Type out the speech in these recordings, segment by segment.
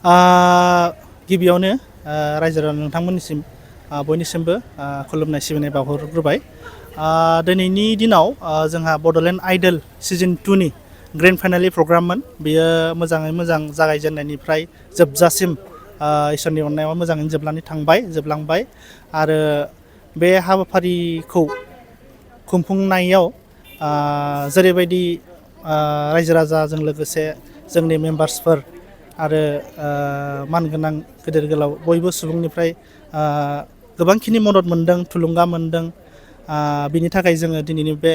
गिबियावनो रायजो राजा नोंथांमोननिसिम बयनिसिमबो खुलुमनाय सिबिनाय बावहरग्रोबाय। दिनैनि दिनाव जोंहा बड'लेण्ड आइडल सिजन 2 नि ग्रेन्ड फाइनालि प्रग्राममोन। बेयो मोजाङै मोजां जागायजेननायनिफ्राय जोबजासिम इसोरनि अननायाव मोजाङैनो जोबलांबाय आरो बे हाबाफारिखौ खुंफुंनायाव जेरैबायदि रायजो राजाजों लोगोसे जोंनि मेम्बार्सफोर आरो मानगोनां गेदेर गोलाव बयबो सुबुंनिफ्राय गोबांखिनि मदद मोनदों, थुलुंगा मोनदों। बिनि थाखाय जोङो दिनैनि बे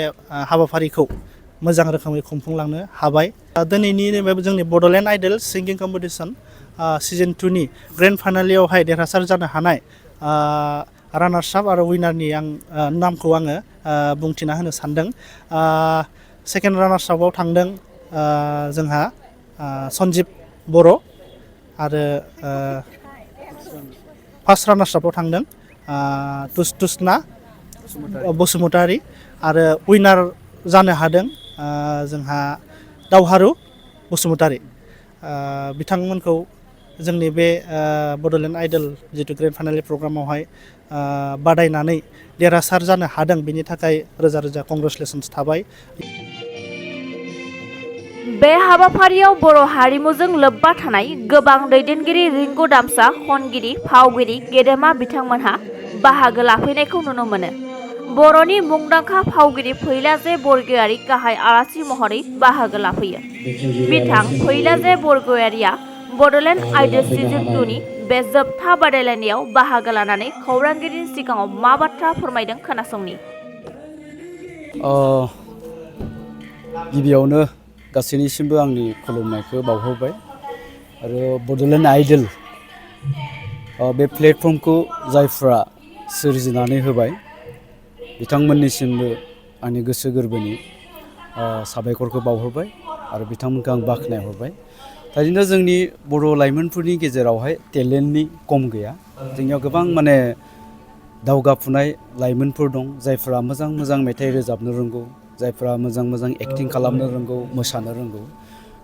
हाबाफारिखौ मोजां रोखोमै खुंफुंलांनो हाबाय। दिनैनि जोंनि बड'लेण्ड आइडल सिंगिं कम्पिटिसन सिजन 2 नि ग्रेन्ड फाइनालियावहाय देरहासार जानो हानाय रानार्स आप आरो उइनारनि नामखौ आङो बुंथिना होनो सानदों। सेकेन्ड रानार्स आपआव थांदों जोंहा सन्जिब बर' आरो फार्स्ट रानार्स आपआव थांदों तुसना बसुमतारी आरो उइनार जानो हादों जोंहा दावहारु बसुमतारी। बिथांमोनखौ जोंनि बे बड'लेण्ड आइडल जितु ग्रेन्ड फाइनालि प्रग्रामावहाय बादायनानै देरहासार जानो हादों, बिनि थाखाय रोजा रोजा कंग्रेचुलेसन्स थाबाय। बे हाबाफारियाव बर' हारिमुजों लोब्बा थानाय गोबां दैदेनगिरि, रिंगु दामसा, खनगिरि, फावगिरि, गेदेमा बिथांमोनहा बाहागो लाफैनायखौ नुनो मोनो। बर'नि मुंदांखा फावगिरि फैलाजे बरगयारी गाहाय आलासि महरै बाहागो लाफैयो। बिथां फैलाजे बरगयारीया बड'लेण्ड आइडल सिजन 2 नि बे जोबथा बादायलायनायाव बाहागो लानानै खौरांगिरिनि सिगाङाव मा बाथ्रा फोरमायदों खोनासंनि। गिबियावनो गासैनिसिमबो आंनि खुलुमनायखौ बावहरबाय आरो बड'लेण्ड आइडल बे प्लेटफर्मखौ जायफ्रा सोरजिनानै होबाय बिथांमोननिसिमबो आंनि गोसो गोरबोनि साबायखरखौ बावहरबाय आरो बिथांमोनखौ आं बाख्नायहरबाय। थारैनो जोंनि बर' लाइमोनफोरनि गेजेरावहाय टेलेन्टनि खम गैया। जोंनियाव गोबां दावगाफुनाय लाइमोनफोर दं, जायफ्रा मोजां मोजां मेथाइ रोजाबनो रोंगौ, जायफ्रा मोजां मोजां एक्टिं खालामनो रोंगौ, मोसानो रोंगौ।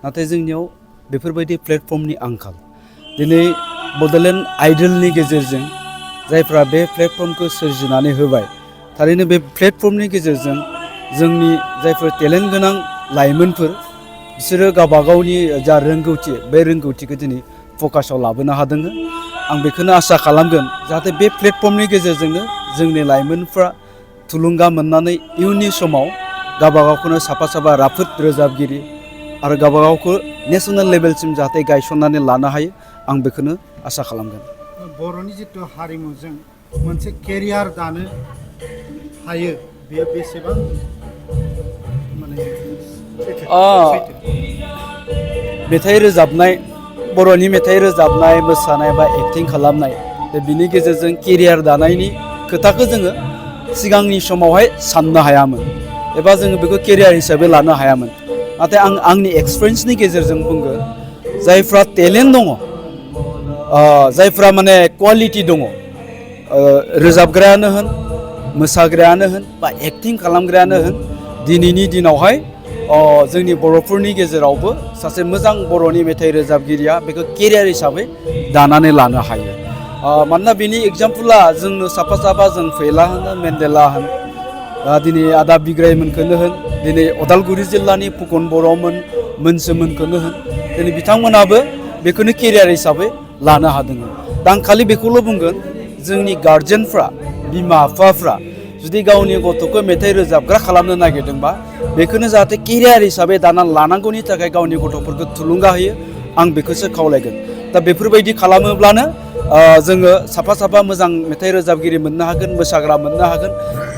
नाथाय जोंनियाव बेफोरबायदि प्लेटफर्मनि आंखाल। दिनै बड'लेण्ड आइडलनि गेजेरजों जायफ्रा बे प्लेटफर्मखौ सोरजिनानै होबाय, थारैनो बे प्लेटफर्मनि गेजेरजों जोंनि जायफोर टेलेन्ट गोनां लाइमोनफोर बिसोरो गावबा गावनि जा रोंगौथि, बे रोंगौथिखौ दिनै फकासाव लाबोनो हादों। आं बेखौनो आसा खालामगोन जाहाथे बे प्लेटफर्मनि गेजेरजोंनो जोंनि लाइमोनफ्रा थुलुंगा मोननानै इयुननि समाव गावबा गावखौनो साफा राफोद रोजाबगिरि आरो गावबा गावखौ नेसनेल लेभेलसिम जाहाथे गायसननानै लानो हायो, आं बेखौनो आसा खालामगोन। बर'नि जितु हारिमुजों मोनसे केरियार दानो हायो, बेयो बेसेबां मेथाइ रोजाबनाय, बर'नि मेथाइ रोजाबनाय, मोसानाय बा एक्टिं खालामनाय, बिनि गेजेरजों केरियार दानायनि खोथाखौ जोङो सिगांनि समावहाय साननो हायामोन एबा जोङो बेखौ केरियार हिसाबै लानो हायामोन। नाथाय आं आंनि एक्सपिरियेन्सनि गेजेरजों बुंगोन, जायफ्रा टेलेन्ट दङ, जायफ्रा क्वालिटि दङ, रोजाबग्रायानो होन, मोसाग्रायानो होन बा एक्टिं खालामग्रायानो होन, दिनैनि दिनावहाय जोंनि बर'फोरनि गेजेरावबो सासे मोजां बर'नि मेथाइ रोजाबगिरिया बेखौ केरियार हिसाबै दानानै लानो हायो। मानोना बेनि एग्जाम्पला जोंनो साफा जों फैला होन, मेन्देला होन, दिनै आदा बिग्रायमोनखौनो होन, दिनै अदालगुरि जिल्लानि फुकन बर'मोन, मोनसोमोनखौनो होन, दिनै बिथांमोनाबो बेखौनो केरियार हिसाबै लानो हादों। दा आं खालि बेखौल' बुंगोन, जोंनि गार्जेनफ्रा, बिमा बिफाफ्रा जुदि गावनि गथ'खौ मेथाइ रोजाबग्रा खालामनो नागिरदोंबा बेखौनो जाहाथे केरियार हिसाबै दाना लानांगौनि थाखाय गावनि गथ'फोरखौ थुलुंगा होयो, आं बेखौसो खावलायगोन। दा बेफोरबायदि खालामोब्लानो जोङो साफा मोजां मेथाइ रोजाबगिरि मोननो हागोन, मोसाग्रा मोननो हागोन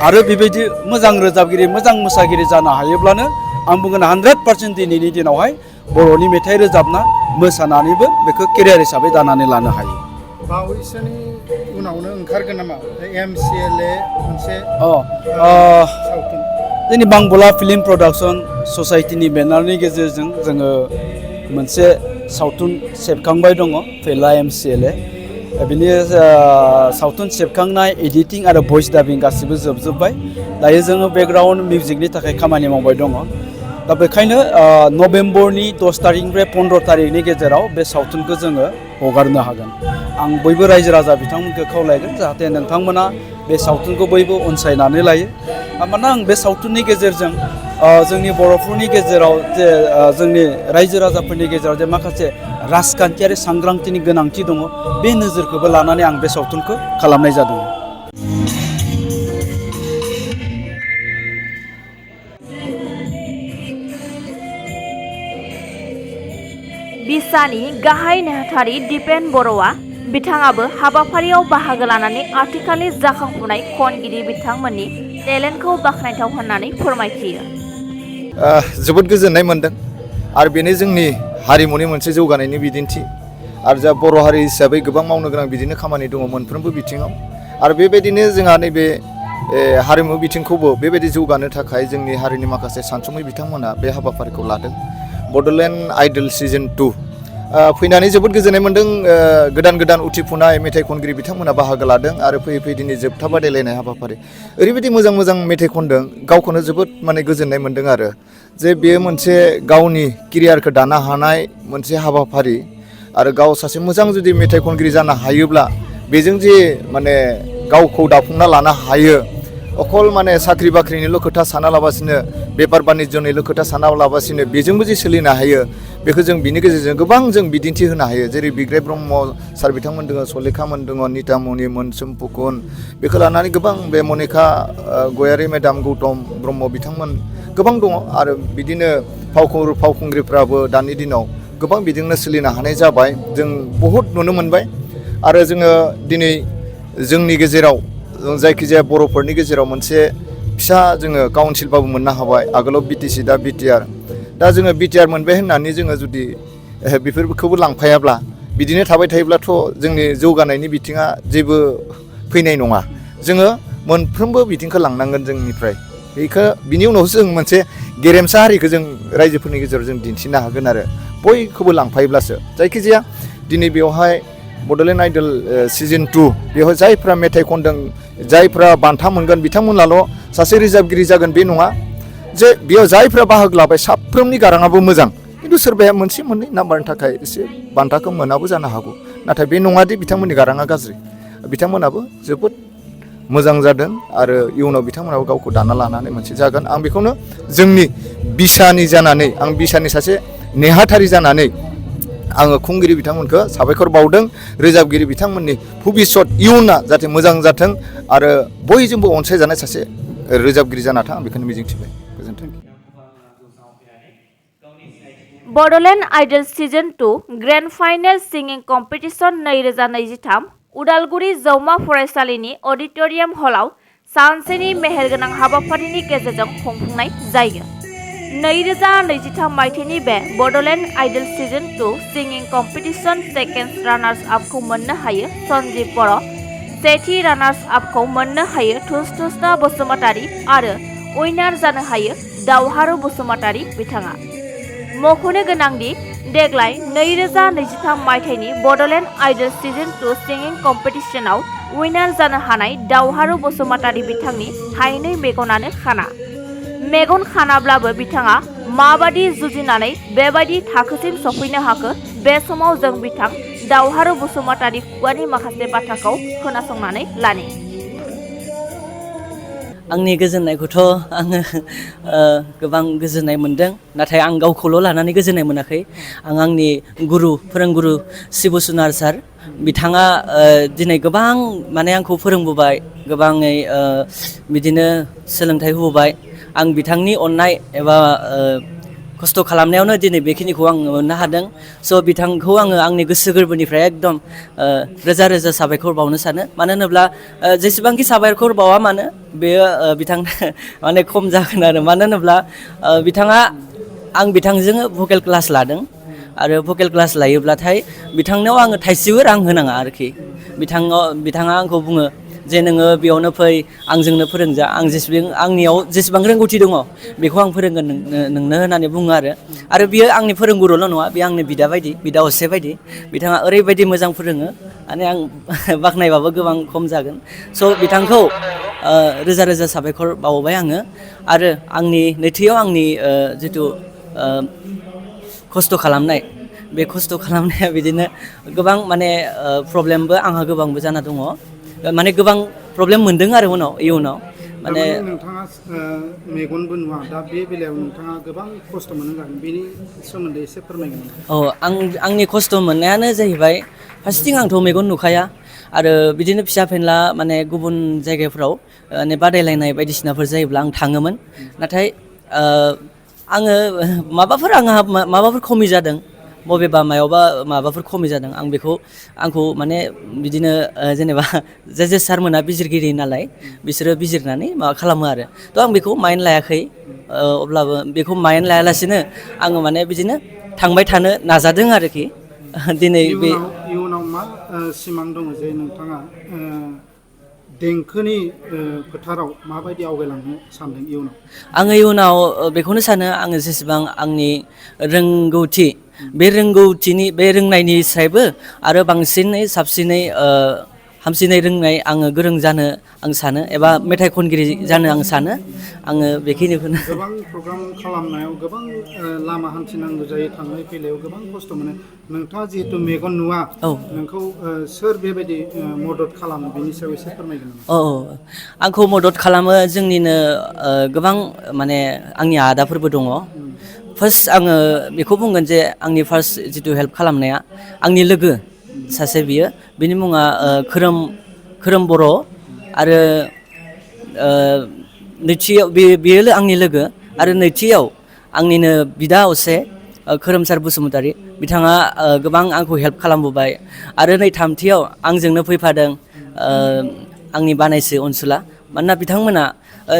आरो बेबायदि मोजां रोजाबगिरि, मोजां मोसागिरि जानो हायोब्लानो आं बुंगोन 100% दिनैनि दिनावहाय बर'नि मेथाइ रोजाबना मोसानानैबो बेखौ केरियार हिसाबै दानानै लानो हायो। बावैसोनि उनावनो ओंखारगोन नामा MCLA मोनसे सावथुन? जोंनि बांबला फिल्म प्रडाक्सन ससाइटिनि बेनारनि गेजेरजों जोङो मोनसे सावथुन सेबखांबाय दङ, फैला MCLA। बिनि सावथुन सेबखांनाय, एडिटिं आरो भइस डाबिं गासिबो जोबजोब्बाय। दायो जोङो बेकग्राउन्ड मिउजिकनि थाखाय खामानि मावबाय दङ। दा बेखायनो नभेम्बरनि 10 तारिखनिफ्राय 15 तारिखनि गेजेराव बे सावथुनखौ जोङो हगारनो हागोन आं बयबो रायजो राजा बिथांमोनखौ खावलायगोन जाहाथे नोंथांमोना बे सावथुनखौ बयबो अनसायनानै लायो मानोना आं बे सावथुननि गेजेरजों जोंनि बर'फोरनि गेजेराव जे जोंनि रायजो राजाफोरनि गेजेराव जे माखासे राजखान्थियारि सांग्रांथिनि गोनांथि दङ बे नोजोरखौबो लानानै आं बे सावथुनखौ खालामनाय जादों। बिसानि गाहाय नेहाथारि दिपेन बर'आ बिथाङाबो हाबाफारियाव बाहागो लानानै आथिखालनि जाखांफुनाय खनगिरि बिथांमोननि टेलेन्टखौ बाख्नायथाव होननानै फोरमायथियो। जोबोद गोजोननाय मोनदों आरो बेनो जोंनि हारिमुनि मोनसे जौगानायनि बिदिन्थि आरो जा बर' हारि हिसाबै गोबां मावनो गोनां बिदिनो खामानि दङ मोनफ्रोमबो बिथिङाव आरो बेबायदिनो जोंहा नैबे हारिमु बिथिंखौबो बेबायदि जौगानो थाखाय जोंनि हारिनि माखासे सानसुमै बिथांमोना बे हाबाफारिखौ लादों। बड'लेण्ड आइडल सिजन-2 फैनानै जोबोद गोजोननाय मोन्दों। गोदान गोदान उथिफुनाय मेथाइ खनगिरि बिथांमोना बाहागो लादों आरो फैयै फैयै दिनै जोबथा बादायलायनाय हाबाफारि ओरैबायदि मोजां मोजां मेथाइ खनदों गावखौनो जोबोद माने गोजोननाय मोन्दों आरो जे बेयो मोनसे गावनि केरियारखौ दानो हानाय मोनसे हाबाफारि आरो गाव सासे मोजां जुदि मेथाइ खनगिरि जानो हायोब्ला बेजों जे माने गावखौ दाफुंना लानो हायो अकल माने साख्रि बाख्रिनिल' खोथा सानालाबासिनो बेफार बानिज्यनिल' खोथा सानालाबासिनो बेजोंबो जे सोलिनो हायो बेखौ जों बिनि गेजेरजों गोबां जों बिदिन्थि होनो हायो जेरै बिग्राय ब्रह्म सार बिथांमोन दङ सलेखामोन दङ नितामनि मोनसोम फुकन बेखौ लानानै गोबां बे मनिका गयारि मेडाम गौतम ब्रह्म बिथांमोन गोबां दङ आरो बिदिनो फावखुंग्रिफ्राबो दानि दिनाव गोबां बिदिनो सोलिनो हानाय जाबाय जों बहुद नुनो मोनबाय आरो जोङो दिनै जोंनि गेजेराव जायखिजाया बर'फोरनि गेजेराव मोनसे फिसा जोङो काउन्सिलबाबो मोननो हाबाय आगोलाव बिटिसि दा बिटिआर दा जोङो बिटिआर मोनबाय होननानै जोङो जुदि बेफोरखौबो लांफायाब्ला बिदिनो थाबाय थायोब्लाथ' जोंनि जौगानायनि बिथिङा जेबो फैनाय नङा जोङो मोनफ्रोमबो बिथिंखौ लांनांगोन जोंनिफ्राय बेखौ बिनि उनावसो जों मोनसे गेरेमसा हारिखौ जों रायजोफोरनि गेजेराव जों दिन्थिनो हागोन आरो बयखौबो लांफायोब्लासो जायखिजाया दिनै बेवहाय बड'लेण्ड आइडल सिजन-2 बेवहाय जायफ्रा मेथाइ खनदों जायफ्रा बान्था मोनगोन बिथांमोनाल' सासे रोजाबगिरि जागोन बे नङा जे बेयाव जायफ्रा बाहागो लाबाय साफ्रोमनि गाराङाबो मोजां खिन्थु सोरबाया मोनसे मोननै नाम्बारनि थाखाय एसे बान्थाखौ मोनाबो जानो हागौ नाथाय बे नङादि बिथांमोननि गाराङा गाज्रि बिथांमोनाबो जोबोद मोजां जादों आरो इयुनाव बिथांमोनाबो गावखौ दाना लानानै मोनसे जागोन आं बेखौनो जोंनि बिसानि जानानै आं बिसानि सासे नेहाथारि जानानै आङो खुंगिरि बिथांमोनखौ साबायखर बावदों रोजाबगिरि बिथांमोननि भबिष्यत इयुना जाहाथे मोजां जाथों आरो बयजोंबो अनसायजानाय सासे रोजाबगिरि जाना थां आं बेखौनो मिजिंथिबाय गोजोन्थों। बड'लेण्ड आइडल सिजन-2 ग्रेन्ड फाइनेल सिंगिं कम्पिटिशन 2023 उदालगुरि जौमा फरायसालिनि अडिट'रियाम हलाव सानसेनि मेहेरगोनां हाबाफारिनि गेजेरजों खुंफुंनाय जायो। 2023 मायथाइनि बे बड'लेण्ड आइडल सिजन-2 सिंगिं कम्पिटिशन सेकेन्ड रानार्स आपखौ मोननो हायो सन्जीब बर', सेथि रानार्स आपखौ मोननो हायो थुसथुसना बसुमतारी आरो उइनार जानो हायो दावहारु बसुमतारी बिथाङा। मख'नो गोनांदि देग्लाय 2023 मायथाइनि बड'लेण्ड आइडल सिजन-2 सिंगिं कम्पिटिशनाव उइनार जानो हानाय दावहारु बसुमतारी बिथांनि थाइनै मेगनानो खाना। मेगन खानाब्लाबो बिथाङा माबादि जुजिनानै बेबायदि थाखोसिम सफैनो हाखो बे समाव जों बिथां दावहारु बसुमतारी खुगानि माखासे बाथ्राखौ खोनासंनानै लानि। आंनि गोजोननायखौथ' आङो गोबां गोजोननाय मोनदों नाथाय आं गावखौल' लानानै गोजोननाय मोनाखै आं आंनि फोरोंगुरु शिबसुनार सार बिथाङा दिनै गोबां माने आंखौ फोरोंबोबाय गोबाङै बिदिनो सोलोंथाइ होबोबाय आं बिथांनि अननाय एबा खस्थ' खालामनायावनो दिनै बेखिनिखौ आं मोननो हादों स' बिथांखौ आङो आंनि गोसो गोरबोनिफ्राय एकदम रोजा रोजा साबायखर बावनो सानो मानो होनोब्ला जेसेबांखि साबायखर बावा मानो बेयो बिथांनो माने खम जागोन आरो मानो होनोब्ला आं बिथांजों भकेल क्लास लादों आरो भकेल क्लास लायोब्लाथाय बिथांनाव आङो थाइसेबो रां होनाङा आरोखि बिथाङा आंखौ बुङो जे नोङो बेयावनो फै आंजोंनो फोरोंजा आंनियाव जेसेबां रोंगौथि दङ बेखौ आं फोरोंगोन नोंनो होननानै बुङो आरो बियो आंनि फोरोंगुरुल' नङा बे आंनि बिदा असे बायदि बिथाङा ओरैबायदि मोजां फोरोङो माने आं बाख्नायबाबो गोबां खम जागोन स' बिथांखौ रोजा रोजा साबायखर बावबाय आङो आरो आंनि नैथियाव आंनि जिथु खस्थ' खालामनाय बे खस्थ' खालामनाया बिदिनो गोबां माने प्रब्लेमबो आंहा गोबांबो जाना दङ माने गोबां प्रब्लेम मोनदों आरो इयुनाव माने नोंथाङा मेगनबो नुवा दा बे बेलायाव नोंथाङा गोबां खस्थ' मोननो जागोन बेनि सोमोन्दै एसे फोरमायगोन नामा? आंनि खस्थ' मोननायानो जाहैबाय फार्स्टथिं आंथ' मेगन नुखाया आरो बिदिनो फिसा फेनला माने गुबुन जायगाफ्राव माने बादायलायनाय बायदिसिनाफोर जायोब्ला आं थाङोमोन नाथाय आङो आंहा माबाफोर खमि जादों बबेबा मायावबा माबाफोर खमि जादों आं बेखौ आंखौ माने बिदिनो जेनेबा जे सारमोना बिजिरगिरि नालाय बिसोरो बिजिरनानै माबा खालामो आरो थ' आं बेखौ माइन्ड लायाखै अब्लाबो बेखौ माइन्ड लायालासिनो आङो माने बिदिनो थांबाय थानो नाजादों आरोखि दिनै बे इयुनाव मा सिमां दङ जे नोंथाङा देंखोनि फोथाराव माबायदि आवगायलांनो सानदों इयुनाव? आङो इयुनाव बेखौनो सानो आङो जेसेबां आंनि रोंगौथि बे रोंनायनि सायबो आरो बांसिनै साबसिनै हामसिनै रोंनाय आङो गोरों जानो आं सानो एबा मेथाइ खनगिरि जानो आं सानो आङो बेखिनिखौनो गोबां प्रग्राम खालामनायाव गोबां लामा हान्थिनांगौ जायो थांलाय फैलायाव गोबां खस्थ' मोनो नोंथाङा जिहेथु मेगन नुवा नोंखौ सोर बेबायदि मदद खालामो बेनि सायाव एसे फोरमायगोन नामा? आंखौ मदद खालामो जोंनिनो गोबां माने आंनि आदाफोरबो दङ फार्स्ट आङो बेखौ बुंगोन जे आंनि फार्स्ट जिथु हेल्प खालामनाया आंनि लोगो सासे बियो बिनि मुङा खोरोम बर' आरो नैथियाव बेयो आंनि लोगो आरो नैथियाव आंनिनो बिदा असे खोरोमसार बसुमतारी बिथाङा गोबां आंखौ हेल्प खालामबोबाय आरो नै थामथियाव आंजोंनो फैफादों आंनि बानायसो अनसुला मानोना बिथांमोना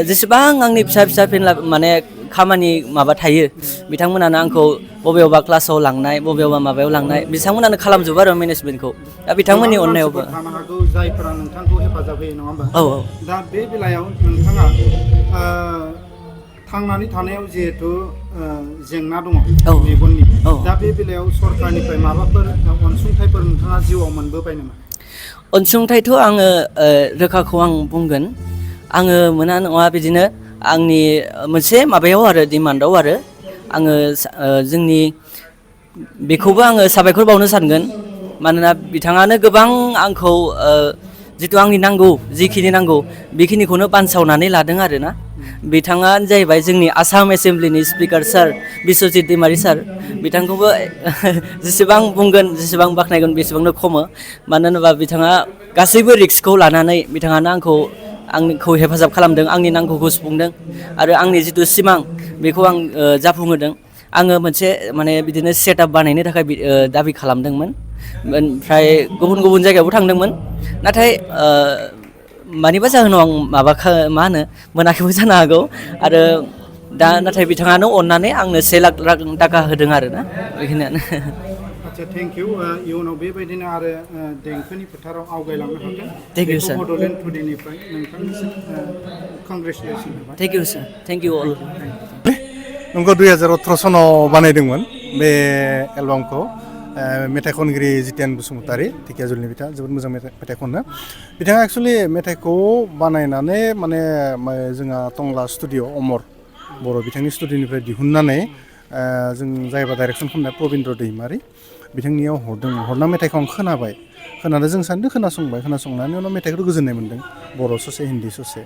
जेसेबां आंनि फिसा फेनला माने खामानि माबा थायो बिथांमोनानो आंखौ बबेयावबा क्लासाव लांनाय बबेयावबा माबायाव लांनाय बिथांमोनानो खालामजोबो आरो मेनेजमेन्टखौ दा बिथांमोननि अननायावबो थानो हागौ जायफोरा नोंथांखौ हेफाजाब होयो नङा होमबा? दा बे बेलायाव नोंथाङा थांनानै थानायाव जिहेथु जेंना दङ मेगननि दा बे बेलायाव सरकारनिफ्राय माबाफोर अनसुंथाइफोर नोंथाङा जिउआव मोनबोबाय नामा? अनसुंथाइथ' आङो रोखाखौ आं बुंगोन आङो मोना नङा बिदिनो आंनि मोनसे माबायाव आरो डिमान्डआव आरो आङो जोंनि बेखौबो आङो साबायखर बावनो सानगोन मानोना बिथाङानो गोबां आंखौ जिथु आंनि नांगौ जिखिनि नांगौ बेखिनिखौनो बानसावनानै लादों आरोना बिथाङानो जाहैबाय जोंनि आसाम एसेमब्लिनि स्पिकार सार बिस्वजित दैमारि सार बिथांखौबो जेसेबां बुंगोन जेसेबां बाख्नायगोन बेसेबांनो खमो मानो होनोबा बिथाङा गासैबो रिक्सखौ लानानै बिथाङानो आंखौ हेफाजाब खालामदों आंनि नांगौखौ सुफुंदों आरो आंनि जिथु सिमां बेखौ आं जाफुंहोदों आङो मोनसे माने बिदिनो सेटआप बानायनो थाखाय दाबि खालामदोंमोन ओमफ्राय गुबुन जायगायावबो थांदोंमोन नाथाय मानिबा जाहोनाव आं मोनाखैबो जानो हागौ आरो दा नाथाय बिथाङानो अननानै आंनो 1 लाख थाखा होदों आरोना बेखिनियानो आচ্ছা थेंक इउ इयुनाव बेबायदिनो आरो देंखोनि फोथाराव आवगायलांनो हाथों थेंक इउ सार बड'लेण्ड टुडेनिफ्राय नोंथांनिसिम कंग्रेसुलेसन होबाय thank you sir thank you all नंगौ 2018 सनाव बानायदोंमोन बे एलबामखौ मेथाइ खनगिरि जितेन बसुमतारी ढेकियाजुलिनि बिथाङा जोबोद मोजां मेथाइ खनो बिथाङा एक्सुवेलि मेथाइखौ बानायनानै माने जोंहा टंला स्टुडिअ अमर बर' बिथांनि स्टुडिअनिफ्राय दिहुननानै जों जायबा डाइरेक्सन खालामनाय प्रबिन्द्र दैमारि बिथांनियाव हरना मेथाइखौ आं खोनानानै जों सानैदों खोनासंनायनि उनाव मेथाइखौथ' गोजोननाय मोन्दों बर' ससे हिन्दी ससे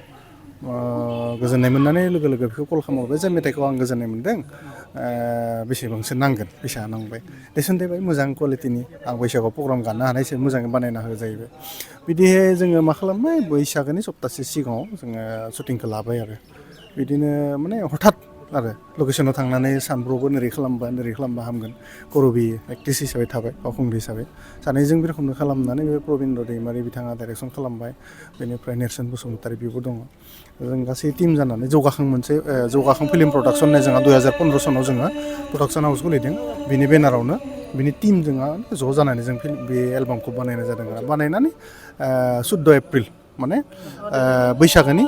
गोजोननाय मोननानै लोगो बेखौ कल खालामहरबाय जे मेथाइखौ आं गोजोननाय मोन्दों बेसेबांसो नांगोन फैसा नांबाय देसुन मोजां कुवालिटिनि आं बैसागुआव प्रग्राम गानो हानायसो मोजाङै बानायना हो जाहैबाय बिदिहाय जोङो मा खालामबाय बैसागोनि सप्तासे सिगाङाव जोङो शुटिंखौ लाबाय आरो बिदिनो माने हठात आरो लकेसनाव थांनानै सानब्रबो ओरै खालामबा हामगोन करबि एक्ट्रिस हिसाबै थाबाय फावखुंग्रि हिसाबै सानैजों बे रोखोमनो खालामनानै बे प्रबिन्द्र दैमारि बिथाङा डाइरेक्सन खालामबाय बेनिफ्राय नेरसोन बसुमतारी बिबो दङ जों गासै टिम जानानै जौगाखां फिल्म प्रडाक्सन होननाय जोंहा 2015 सनाव जोङो प्रडाक्सन हाउस खुलिदों बिनि बेनारावनो बिनि टिम जोंहा ज' जानानै जों बे एलबामखौ बानायनाय जादों आरो बानायनानै 14 एप्रिल माने बैसागोनि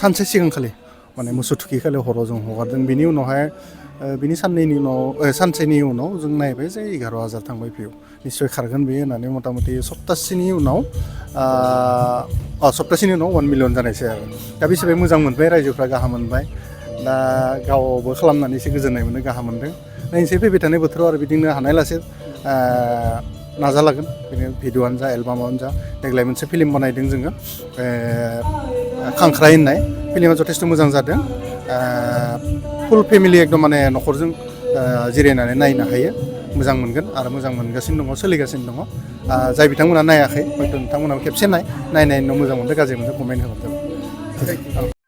सानसे सिगांखालि माने मोसौ थुखैखालि हराव जों हगारदों बिनि उनावहाय बिनि सानसेनि उनाव जों नायबाय जे 11,000 थांबाय भिउ निस्सय खारगोन बेयो होननानै मथा मथि सप्तासेनि उनाव 1 मिलियन जानायसै आरो दा बेसेबां मोजां मोनबाय रायजोफ्रा गाहाम मोनबाय दा गावबो खालामनानै एसे गोजोननाय मोनो गाहाम मोनदों नायनोसै फैबाय थानाय बोथोराव आरो बिदिनो हानायलासे नाजालागोन बिदिनो भिडिअ'आनो जा एलबामानो जा देग्लाय मोनसे फिल्म बानायदों जोङो खांख्राय होननाय फिल्मा जथेस्थ' मोजां जादों फुल फेमिलि एकदम माने न'खरजों जिरायनानै नायनो हायो मोजां मोनगोन आरो मोजां मोनगासिनो दङ सोलिगासिनो दङ जाय बिथांमोना नायाखै हयथ' नोंथांमोनाबो खेबसे नायनायनि उनाव मोजां मोनदों गाज्रि मोनदों कमेन्ट होबानो जाबाय